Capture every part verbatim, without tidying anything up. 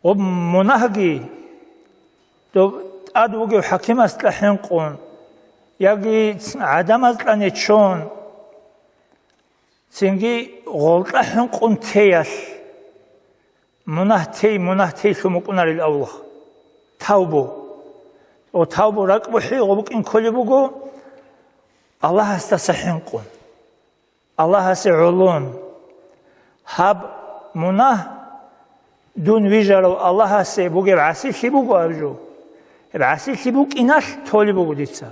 Ва мунагьги, доб тӀад вугев хӀакимасда хӀинкъун, яги гӀадамазда нечон, цинги гъолда хӀинкъун теялъ, мунагь тей, мунагь тейлъун букӀунарил авлахъ. Тавбу. О, тавбу ракӀбухӀи гъо букӀин кколеб буго Аллагьасдаса хӀинкъун. Аллагьасе гӀолон. Гьаб мунагь дун вижарав Аллагьасе бугеб гӀасилъи буго аб жо. Гьеб гӀасилъи букӀиналъ толеб буго дица.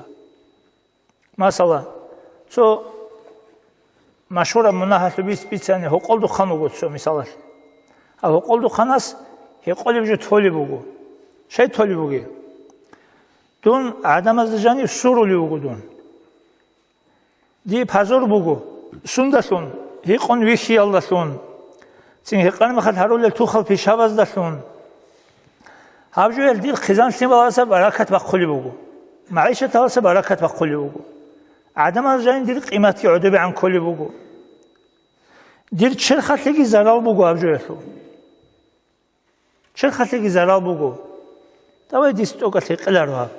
Масала, цо машгьураб мунагьалъул бицани гьокъолдухъан вуго цо, мисалалъ. Гьаб гьокъолдухъанас гьекъолеб жо толеб буго. Щай толеб бугеб? Дун гӀадамазда жанив сурулев вуго дун. Дие пазор буго. Сундалъун? Гьикъун вихьиялдалъун. Цин гьекъан мехалъ гьарулел тухал пишабаздалъун. Гьаб жоял дир хъизан-лъималалдаса баракат бахъулеб буго. МагӀишаталдаса баракат бахъулеб буго. ГӀадамал жанин дир къиматги гӀодобегӀан кколеб буго. Дир черхалъеги зарал буго гьаб жоялъул. Черхалъеги зарал буго. Давай дис тӀокӀалъ гьекъеларо гьаб.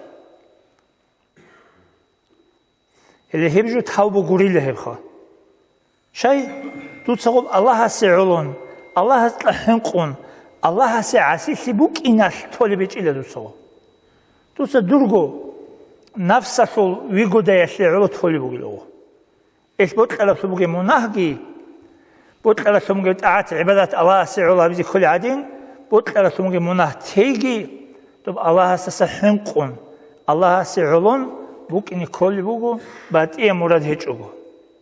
Гьеле гьеб жо тавбу гурила гьебха. Щай? Дуца гъоб Аллагьасе гӀолон, Аллагьасда хӀинкъун, Аллагьасе гӀасилъи букӀиналъ толеб гьечӀила дуца гъоб. Дуца дурго нафсалъул вигодаялъе гӀоло толеб бугила гъо. Ил бокьараблъун бугеб мунагьги, бокьараблъун бугеб тӀагӀат-гӀибадат Аллагьасе гӀоло гьабизе кколеб гӀадин, бокьараблъун бугеб мунагь тейги, доб Аллагьасдаса хӀинкъун, Аллагьасе гӀолон букӀине кколеб буго, батӀияб мурад гьечӀого.